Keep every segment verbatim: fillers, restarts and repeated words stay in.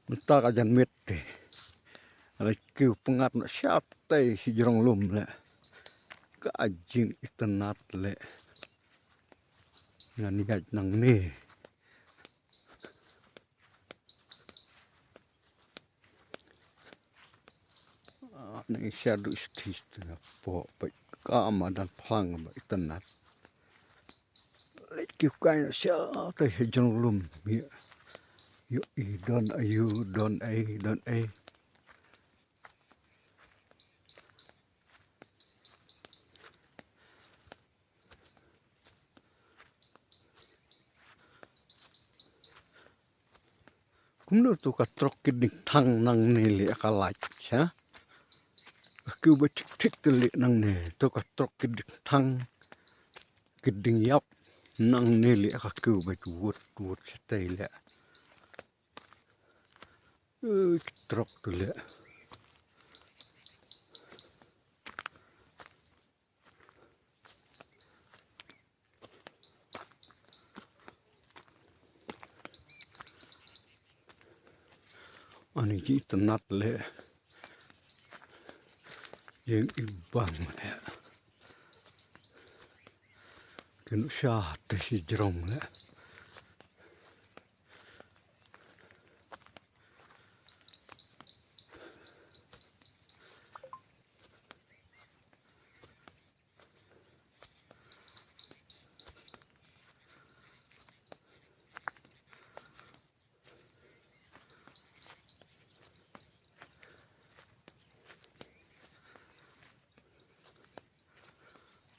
Mynta ka janmiet te. Leit kiew pyngngad noh shatei shi jrong lum leh. Ka jingitynnad leh. Ngan ïaid nangne. Ah, nang shaduh shatei shatei hapoh, bad ka madan phlang ba itynnad. Leit kiew kai noh shatei ha jrong lum. Ïoh, ïoh i don aïu, don ei, don ei. Kumno to ka trok ki diengthang nangne leh ka lait, ha? Ka kiew ba thik thik te leh nangne, to ka trok ki diengthang, ki diengïap nangne leh ka kiew ba wut wut shatei leh. Ui, ki trok te leh. Ani ki itynnad leh. Ïeng i bang leh. Kin shatei shi jrong leh.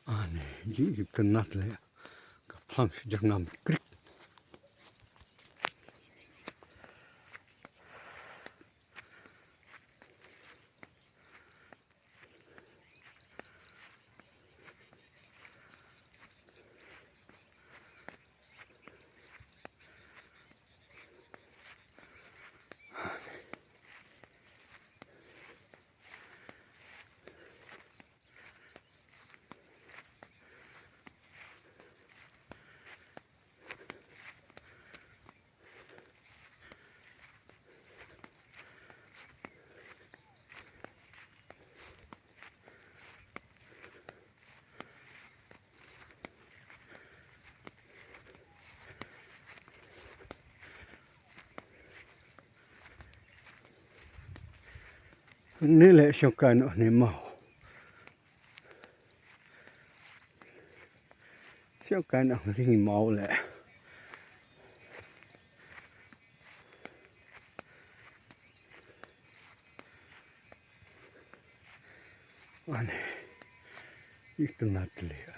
Ani, ji itynnad leh. Ka phlang shi jrong nam krik. Ni leh shong kai noh ni mau. Shong kai noh ni mau leh. Ani. Itynnad leh.